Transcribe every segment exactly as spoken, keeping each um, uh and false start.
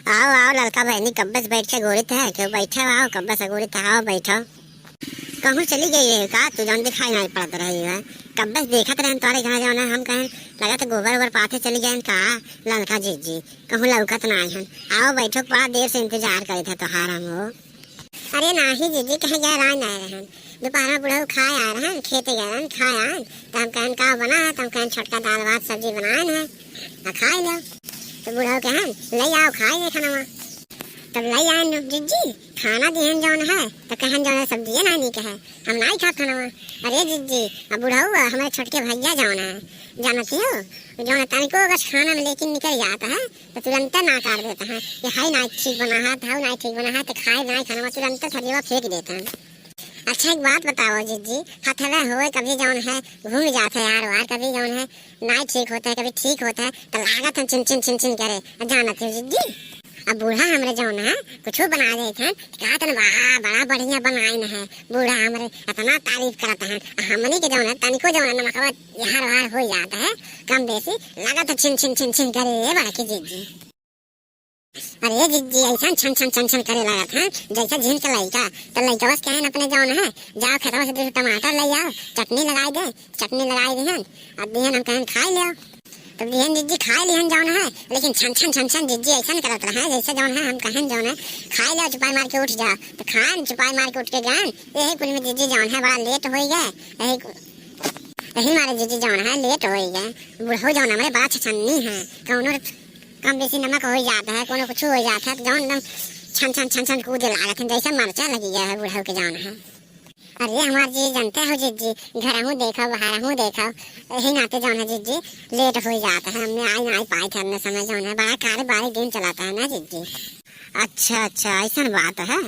आओ, आओ ललका बहिनी, कब्बे से बैठ के गोरित है, क्यों बैठे हो? आओ, कब्बे से गोरित है, आओ बैठो। कहूँ चली गई है का तू, जौन दिखाई नाहीं पड़त रही है? कब्बे से देखत रहन तोरे यहाँ जौन है, हम कहेन लगत गोबर ओबर पाथे चली गए का ललका जिज्जी, कहूँ लौकत नाहीं हन। आओ बैठो, बड़ा देर से इंतजार करित है तोहार हम हो। अरे नाहीं जिज्जी, कहीं गए रहा नाहीं रहन, दोपहर में बुढ़ऊ खाए आए रहन, खेते गए रहन, खाए आए, तो हम कहेन का बना है, तो हम कहेन छोटका दाल भात सब्जी बनाए है, आ खाए लो। तो बुढ़ऊ कहेन ले आओ खाए ले खाना। तब ले आए नु जिज्जी, खाना दिहन जौन है, तो कहन जौन है सब्जिए नाहीं नीक है, हम नाहीं खाब खाना। अरे जिज्जी, अब बुढ़ऊ हमारे छोटके भैया जौन है, जानती हो, जौन है तनिको अगर खाना में लेकिन निकल जाता है, तो तुरंते नकार देता है कि हाई नाहीं ठीक बना है, तो हाउ नाहीं ठीक बना है, तो खाए नाहीं खाना, तुरंते थरिया फेंक देता है। अच्छा, एक बात बताओ जिज्जी, हथवा होए कभी जौन है घूम जात है यार वार, कभी जौन है नाहीं ठीक होता है, कभी ठीक होता है, तो लागत है छिन छिन छिन छिन करे। जानत हो जिज्जी, अब बूढ़ा हमरे जौन है कुछ बना देत हैं, कहत हैं, "वाह, बड़ा बढ़िया बनाइन है।" बूढ़ा हमरे इतना तारीफ करत हैं, हमनी के जौन है तनिको जौन है नमकवा यार वार हो जात है, कम बेसी लागत है छिन छिन छिन छिन करे, ए बड़की जिज्जी। अरे जिज्जी, ऐसा छन छन छन छन करे लागत है, जैसे झिन के लइका। तो लइकवा से कहेन अपने जौन है, जाओ खेतवा से दो टमाटर ले आओ, चटनी लगाई दे, चटनी लगाई दिहन, अब दिहन हम कहेन खाए ले। तब दिहन जिज्जी खाए लिहन जौन है, लेकिन छन छन छन छन जिज्जी ऐसा करत रहे, जैसे जौन है हम कहेन जौन है खाए ले, चुपाई मार के उठ जाओ। तो खान चुपाई मार के उठ के गएन, यही कुल में जिज्जी जौन है बड़ा लेट हो गए, यही कु-, यही मारे जिज्जी जौन है लेट हो गए। बुढ़ऊ जौन हमरे बड़ा छछन्नी है, कौनो कम बेसी नमक हो जात है, कोनो कुछ हो जात है, तो जौन एकदम छन छन छन छन कूदे लागत है, जैसे मरचा लगी गया है बुढ़ऊ के जौन है। अरे हमार जी, जानते हो जिज्जी, घरहूँ देखो, बाहरहूँ देखो, यही नाते जौन है जिज्जी, लेट हो जात है, हमने आई नाहीं पाए थे अपने समय जौन है, बड़ा कारे बारी दिन चलाता है ना जिज्जी। अच्छा, अच्छा, ऐसन बात है।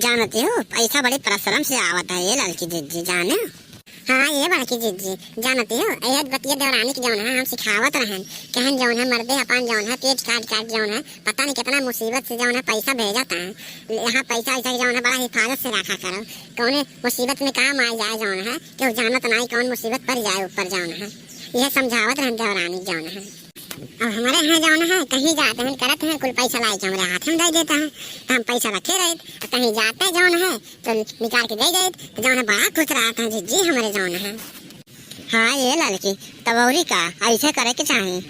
जानती हो, पैसा बड़े परिश्रम से आवत है, ये ललकी जिज्जी, जाने? हाँ, ये बड़की जिज्जी, जानती हो, ये बतिया देवरानी के जौन है, हम सिखावत रहन, कहन जौन है, मर्दे अपन जौन है, पेट काट काट जौन है, पता नहीं कितना मुसीबत से जौन है, पैसा भेजत हैं। यहाँ पैसा वैसा के जौन है, बड़ा हिफाजत से रखा करो, कौने मुसीबत में काम आ जाए जौन है, केहू जानत नाहीं कौन मुसीबत पड़ जाए ऊपर जौन है। यह समझावत रहन देवरानी जौन है। अब हमारे यहाँ जौन है, कहीं जाते हैं, करत हैं, कुल पैसा लाए के हमारे हाथ में दे देता है, तो हम पैसा रखे रहे, तो कहीं जाते जौन है, तो निकाल के दे दे, तो जौन है, बड़ा खुश रहता है जिज्जी हमारे जौन है। हाँ, ये ललकी, तब औरी का, ऐसे करे के चाही।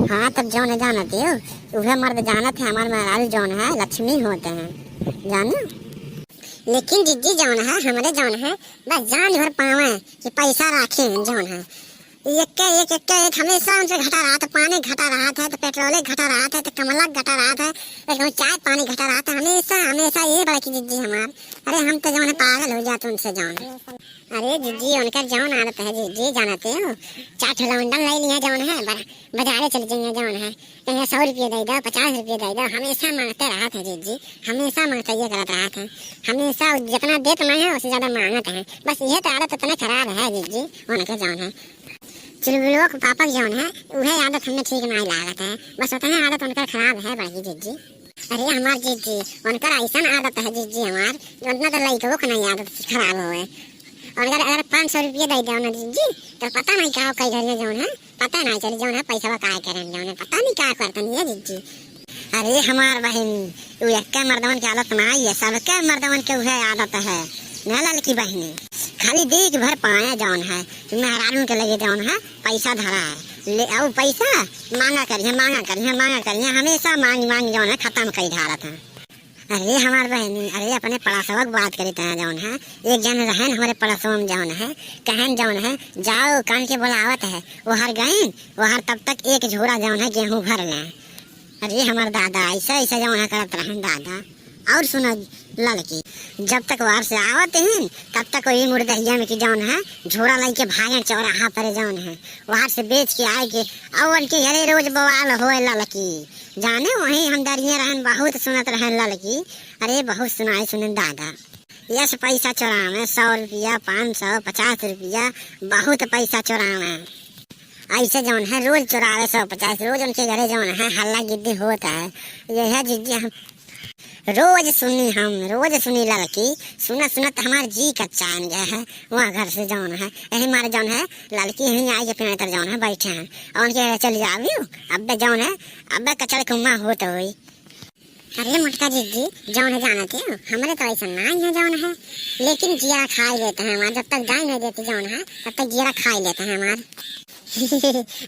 हाँ, तब जौन है, जानत हो, उहे मर्द जानत है, हमार मेहरारू जौन है, लक्ष्मी होते हैं, जानो? लेकिन जिज्जी जौन है, हमारे जौन है, बस जान भर पावे कि पैसा राखे हैं जौन है, एक के एक, एक के एक, हमेशा उनसे घटा रहत है, पानी घटा रहत है, तो पेट्रोले घटा रहत है, तो कमला घटा रहत है, तो कहूँ चाय पानी घटा रहत है, हमेशा, हमेशा ये बड़की जिज्जी हमार। अरे हम तो जौन है पागल हो जात उनसे जौन। अरे जिज्जी, उनकर जौन आदत है जिज्जी, जानते हो, चार ठो लौंडन ले लिया जौन है, बर-, बाजारे चल जाइए जौन है, कहीं सौ रुपये दे दो, पचास रुपये दे दो, हमेशा मांगते रहत है जिज्जी, हमेशा मांगते ये करत रहत है, हमेशा जितना देत नहीं है उससे ज्यादा मांगत है। बस ये तो आदत इतना खराब है जिज्जी उनके जौन है। चुलबुलवा के पापा के जौन है, उहे आदत हमें ठीक नहीं लागत है, बस उतने आदत उनकर खराब है बड़की जिज्जी। अरे हमार जिज्जी, उनकर ऐसन आदत है जिज्जी हमार, उतना तो लइकवो के नहीं आदत खराब होए। और अगर, अगर पाँच सौ रुपये दे दो ना जिज्जी, तो पता नहीं का कई घरिया जौन है, पता नहीं चली जौन है पैसा काय करें जौन है, पता नहीं का करतन ये जिज्जी। अरे हमार बहिन, उ एक्के मर्दवन के आदत नहीं है, सबके मर्दवन के उहे आदत है ना ललकी बहिनी। खाली देख भर पाए जौन है, मेहरारून के लगे जौन है, पैसा धरा है, ले आओ पैसा, मांगा करिए, मांगा करिए, मांगा करिए, हमेशा मांग मांग जौन है खत्म कई धारत है। अरे हमार बहिनी, अरे अपने पड़ोसवा के बात करी तहाँ जौन है, एक जन रहन हमारे पड़ोसवा में जौन है, कहन जौन है, जाओ कान के बुलावत है, वो हर गइन, वो हर तब तक एक झोरा जौन है गेहूं भर लें। अरे हमार दादा, ऐसा ऐसा जौन है करत रहन दादा। और सुना ललकी, जब तक वार से आवत हैं, तब तक वही मुर्दहिया में की जौन है, झोरा लेके भागन चौराहा पर जौन है, वार से बेच के आए के, और उनके घरे रोज बवाल होए ललकी। जाने वहीं हम दरिये रहन, बहुत सुनत रहन ललकी। अरे बहुत सुनाए सुनन दादा। यस पैसा चोरावे, सौ रुपया, पाँच सौ, पचास रुपया, बहुत पैसा चोरावे। ऐसे जौन है रोज चोरावे सौ पचास, रोज उनके घरे जौन है हल्ला गिद्दी होता है। यह जिज्जी हम रोज सुनी, हम रोज सुनी ललकी, सुनत सुनत हमार जी कच्चान गया है। वहाँ घर से जौन है, यही मारे जौन है ललकी यहीं आई के पेड़ तर जौन है बैठे हैं और उनके घरे चली जावी। अब्बे जौन है, अब्बे कचड़ कुम्मा होत होई। अरे मोटका जिज्जी, जौन है जानत हो, हमरे तो ऐसा नाहीं है जौन है, लेकिन जियरा खाई लेत है हमार, जब तक जाए नहीं देती जौन है, तब तक जियरा खाई लेत है हमार।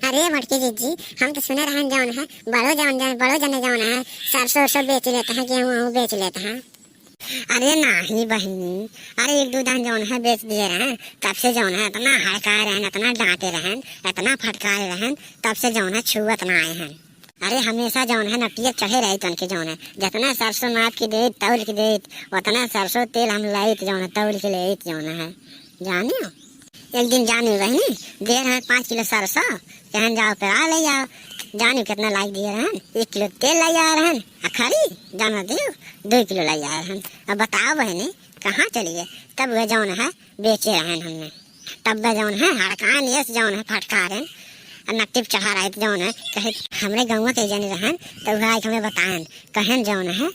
अरे मोटकी जिज्जी, हम तो सुने रहन जौन है, बड़ो जौन, जौन, बड़ो जने जौन है, सरसों, सरसों बेच लेत है, गेहूँ, गेहूँ बेच लेत है। अरे नाहीं बहिनी, अरे एक दो दान जौन है बेच दिए रहन, तब से जौन है इतना हड़काए रहन, इतना डांटे रहन, इतना फटकाए रहन, तब से जौन है छुअत ना आए हैं। अरे हमेशा जौन है नटिया चढ़े रही तनके जौन है, जितना सरसों नाप के देत, तौल के देत, उतना सरसों तेल हम लाइत जौन है, तौल के लेइत जौन है। जाने हो? एक दिन जानी बहिनी, दे रहे पाँच किलो सरसों, कहन जाओ पेरा ले आओ। जानी कितना लाई दिए रहन, एक किलो तेल लाई आए रहन, आ खरी जाना दियो, दो किलो लाई आए रहन। अब बताओ बहिनी, कहाँ चली गए? तब वह जौन है बेचे रहन हमने, तब वह जौन है हड़कान यस जौन है फटकारन, आ नकटिप चढ़ा रहे जौन है, कहे हमरे गौवा के जन रहन, तो वह आके हमें बताएन, कहन जौन है,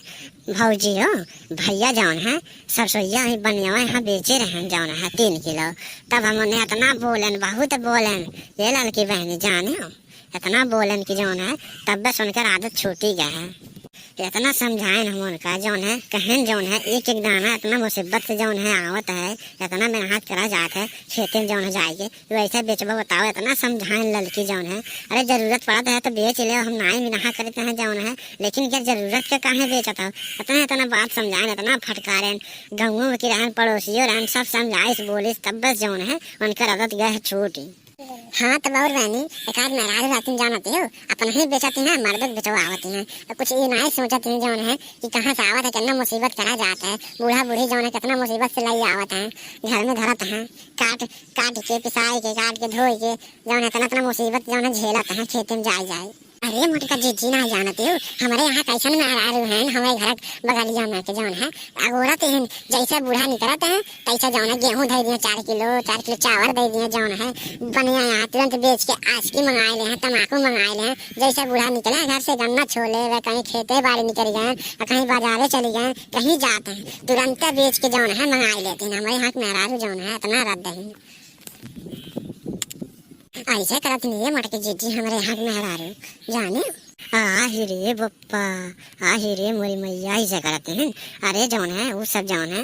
"भौजी हो, भैया जौन है, सरसोइया ही बनियावा यहाँ बेचे रहन जौन है तीन किलो।" तब हम उन्हें इतना बोलन, बहुत बोलन, ये लड़की बहनी जाने हो, इतना बोलन कि जौन है, तब बस उनकर आदत छूटी गया है। इतना समझाएन हम उनका, जौन है, कहन जौन है, एक एक दाना इतना मुसीबत से जौन है आवत है, इतना मेहनत करा जात है, खेते में जौन है जाए के, वैसे बेचबो बताओ, इतना समझाएन लड़की जौन है। अरे जरूरत पड़त है तो बेच ले, हम नाई भी नहा करते हैं जौन है, लेकिन क्या जरूरत के काहे बेचत हो? इतना, इतना बात समझाएन, इतना फटकारेन, गाँवों में की रहन, पड़ोसियों रहन, सब समझाइस, बोलिस, तब बस जौन है, उनकर आदत गए है छूटी। हाँ, तब और रानी, एक आध मेहरारू रहती जानती हो, अपन ही बेचती हैं, मर्द के बेचवा आवती हैं। तो कुछ ये नाई सोचती हैं जौन है कि कहाँ से आवत है, कितना मुसीबत करा जात है, बूढ़ा बूढ़ी जौन है, कितना मुसीबत से लाई आवत है, घर में धरत हैं, काट, काट के, पिसाई के, काट के, धोई के, जौन है, इतना, इतना मुसीबत जौन है, झेलत हैं, खेते में जाए, जाए। अरे मोटका जिज्जी, ना जानते हो, हमरे यहाँ कैसन मेहरारू हैं, हमरे घर बगलिया में के जौन है, अगोरत हैं, जैसे बूढ़ा निकलत हैं, तैसे जौन है, गेहूँ दे दिए चार किलो, चार किलो चावल दे दिए जौन है, बनिया यहाँ तुरंत बेच के आशिकी मंगाए ले हैं, तमाकू मंगाए ले हैं, जैसे बूढ़ा निकले घर से, गन्ना छोले, वह कहीं खेते बाड़ी निकल गए, और कहीं बाजारे चले गए, कहीं जाते हैं, तुरंत बेच के जौन है, मंगाए लेते हैं। हमरे यहाँ के मेहरारू जौन है, इतना रद्द है। ऐसे करत नहीं है मोटकी जिज्जी हमरे यहाँ के मेहरारू, जाने। आहि रे बप्पा, आहि रे मोरी मैया, ऐसे करत हैं। अरे जौन है, वो सब जौन है,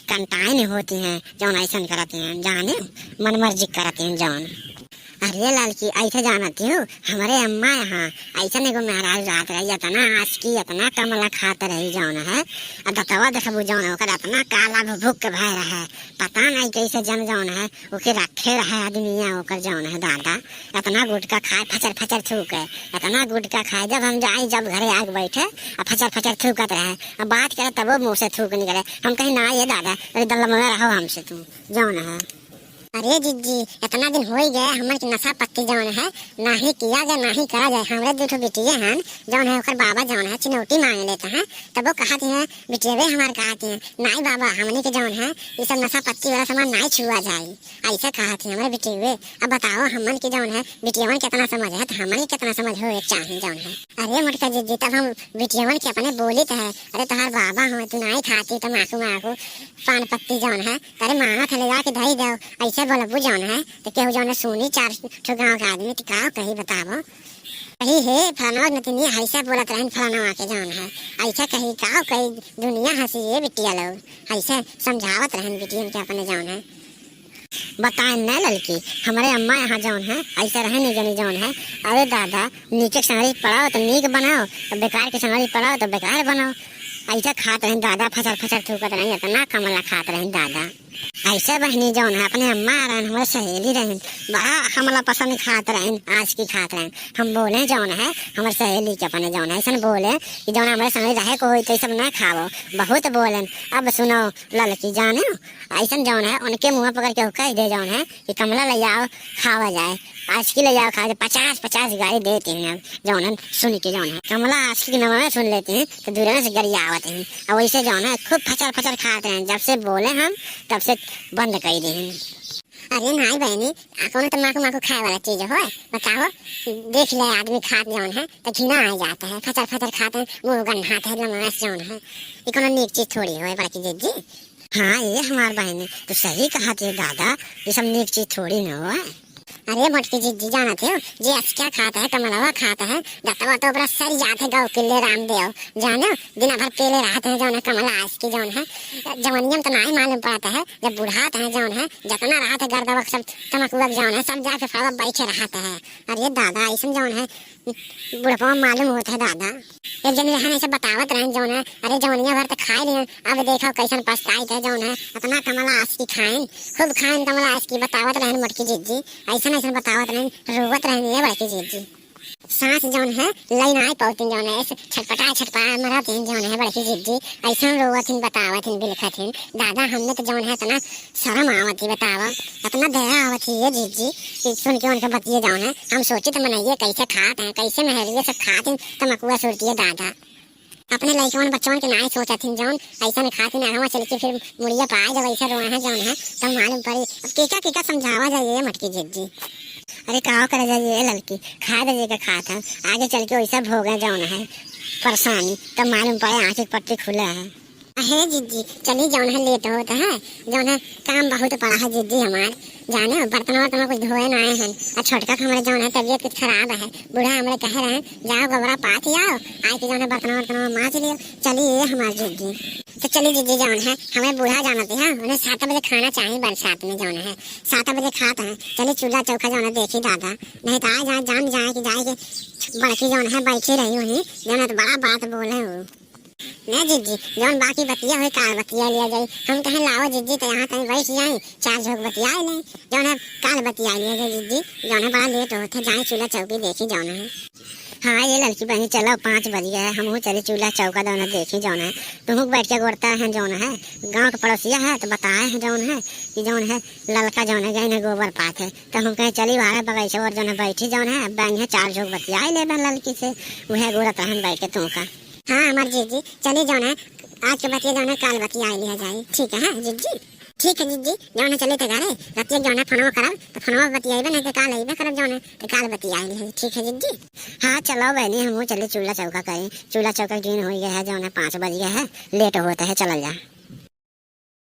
कंटाइन होती हैं, जौन ऐसन करत हैं, जाने, मन मर्जी करत हैं जौन। अरे ललकी, ऐसे जानती हो, हमरे अम्मा यहाँ ऐसन एगो मेहरारू रहत रही, इतना आशिकी, इतना कमला खात रही जौन है, आ दतवा देखबू जौन है, ओकर इतना काला भुभुक के भय रहे, पता नहीं कैसे जन जौन है, ओके रखे रहे आदमिया ओकर जौन है दादा, इतना गुटखा खाए, फचर फचर थूके, इतना गुटखा खाए, जब हम जाई, जब घरे आके बैठे, आ फचर फचर थूकत रहे, आ बात करे तबो मुँह से थूक निकले। हम कही, "ना ये दादा, अरे दल्लम में रहो हमसे तू, जौन है।" अरे जिज्जी, इतना दिन होई गए, हमन के नशा पत्ती जौन है, नाही किया जाए, नाही करा जाए। हमरे दू ठो बिटिये हन, जौन है ओकर बाबा जौन है, चिनौटी मांग लेते हैं, तब वो कहत हैं, बिटियवे हमार कहत हैं, "नाई बाबा, हमनी के जौन है, ये सब नशा पत्ती वाला सामान नाई छुआ जाए।" ऐसे कहत हैं हमरे बिटियवे। अब बताओ, हमन के जौन है, बिटियवन के इतना समझ है, तो हमन के कितना समझ होए के चाही जौन है। अरे मोटका जिज्जी, तब हम बिटियवन के अपने बोलित है, "अरे तोहार बाबा हो, तू नाई खाती तमाकू माकू, पान पत्ती जौन है, अरे मांगत है ले जाके धई दो।" ऐसे बोलबू जौन है, तो केहू जौन है सुनी, चार ठो गाँव के आदमी, तो का कही बताबो? कही, "हे फलाना नतिनी, ऐसे बोलत रहन फलाना के जौन है, ऐसे कही का कही दुनिया हंसी ये बिटिया लोग।" ऐसे समझावत रहन बिटियन के अपने जौन है। बताए न ललकी, हमरे अम्मा यहाँ जौन है, ऐसे रहे नहीं जनी जौन है। अरे दादा, नीचे के संगरी पड़ाओ तो नीक बनाओ, तो बेकार के संगरी पड़ाओ तो बेकार बनाओ। ऐसे खात रहन दादा, फचर फचर थूकत रहन, इतना कमला खात रहन दादा। ऐसे बहनी जौन है, अपने अम्मा रहन, हमरे सहेली रहन, बड़ा कमला पसंद खात रहन, आशिकी खात रहन। हम बोले जौन है, हमरे सहेली के अपने जौन है, ऐसन बोले कि जौन हमरे संगरी रहे को होई तो ये सब ना खाओ, बहुत बोलन। अब सुनो ललकी जाने, ऐसन जौन है, उनके मुँह पकड़ के कह दे जौन है कि कमला ले आओ, खावा जाए, आशिकी ले आओ, खावा जाए। पचास पचास गाली देते हैं अब, जौन है, सुन के जौन है। कमला आशिकी के नाम में सुन लेते हैं, तो दूर से गरियावत हैं। और वैसे जौन है, खूब फचर फचर खात हैं। जब से बोले हम, तब से बंद कर दे हैं। अरे नाई बहनी, आ कौनो तमाकू माकू खाए वाला चीज हो? बताओ, देख ले आदमी खात जौन है, तो घिना आ जाता है, फचर फचर खाते हैं, मुँह गन्हात है, लमास जौन है। ये कौनो नीक चीज थोड़ी हो, बड़की जिज्जी। हाँ, ये हमार बहनी, तू सही कहत है दादा, ये सब नीक चीज थोड़ी न हो। अरे मोटकी जिज्जी, जानत हो, जे असकिया खात है, कमलवा खात है, दतवा तो ओकरा सर जात है गौ किल्ले रामदेव। जाने हो, दिन भर पेले रहत है जौन है कमला असकी जौन है। जवनिया में तो नाहीं मालूम पड़त है, जब बुढ़ात है जौन है, जतना रहत है गर्दवक सब तमकुआ जौन है, सब जाके फड़वा बैठे रहत है। अरे दादा, ऐसन जौन है बुढ़पवा मालूम होत है दादा। एक जनी रहन ऐसे बतावत रहन जौन है, अरे जवनिया भर तो खाए लिहन, अब देखो कैसन पछताइत है जौन है, अतना कमला असकी खाइन, खूब खाइन कमला असकी, बतावत रहन मोटकी जिज्जी। ऐसन ऐसन बतावत रहन, रोवत रहन ये बड़की जिज्जी। सांस जौन है लई नाहीं पौतिन जौन है, ऐसे छटपटाए छटपटाए मरत हिन जौन है बड़की जिज्जी। ऐसन रोवत हिन, बतावत हिन, बिलखत हिन। दादा, हमने तो जौन है इतना शर्म आवत ही, बतावा, इतना दया आवत ही ये जिज्जी, कि सुन के उनके बतिये जौन है। हम सोचित मनइये कैसे खात हैं, कैसे मेहरिये सब खात हैं तमकुआ सुरतिये दादा। अपने लइकवन बच्चवन के नाहीं सोचत हिन जौन, ऐसन खात हिन, आगवा चल के फिर मुड़िया पाए जब ऐसे रोए हैं जौन है, तब मालूम पड़ी। अब केका केका समझावा जाए ये मोटकी जिज्जी। अरे का करे जाए ये ललकी, खाए दे जेके खात है, आगे चल के वैसा भोगे जौन है परेशानी, तब मालूम पड़े आँख की पट्टी खुले है। अहे जिज्जी, चली जौन है लेट होत है, जौन है काम बहुत पड़ा है जिज्जी हमार। जाने हो, बर्तन वर्तन कुछ धोए नाहीं हैं, और छोटका के हमरे जौन है तबीयत कुछ खराब है, बूढ़ा हमरे कहे रहे, जाओ गोबरा पाथ आओ, आए के जौन है बर्तन वर्तन माँज लियो। चली ये हमार जिज्जी। तो चली जिज्जी, जौन है हमें बूढ़ा जानत है, उन्हें सात बजे खाना चाहिए बरसात में जौन है, सात बजे खात हैं। चली चूल्हा चौका जौन है देखी दादा, नहीं तो आ जाए, जान जाए कि जाए के बड़की जौन है बैठी रही वहीं, जौन है तो बड़ा बात बोले हो। नहीं जिज्जी, जौन बाकी बतिया होई, काल बतिया लिया जाई। हम कहें, लाओ जिज्जी, तो यहाँ कहीं बैठ जाई, चार झोंक बतिया लें। जौन है, काल बतिया लिया जाई जिज्जी, जौन है, बड़ा लेट होत है, जाए चूल्हा चौकी देखी जौन है। हाँ, ये ललकी बहनी, चलो, पाँच बज गया है, हमहू चली चूल्हा चौका जौन है देखी जौन है। तुहूँ बैठ के गोड़ता है जौन है, गाँव के पड़ोसिया है तो बताए हैं जौन है कि जौन है ललका जौन है गई ना गोबर पात है, तो हम कहें चली बाहर बगीचा और जौन है बैठी जौन है, अब बहनी है चार झोंक बतिया ले बहन ललकी से, वह गोड़त रहन बैठ के तुहूँ का। हाँ, हमार जीजी, चली जौन है, आज के बतिया जौन है, काल बतिया लिया जाए। ठीक है, हाँ, जीजी? ठीक है, जीजी, जौन है, चली तो घरे, रतिया जौन है, फोनवा करब, तो फोनवा बतियाइबे, नहीं तो काल अइबे करब जौन है, तो काल बतिया लिया जाए। ठीक है, जीजी? हाँ, चलो बहनी, हमहू चली चूल्हा चौका करी, चूल्हा चौका के दिन हो गया है, जौन है, पाँच बज गया है, लेट होता है, चलल जा।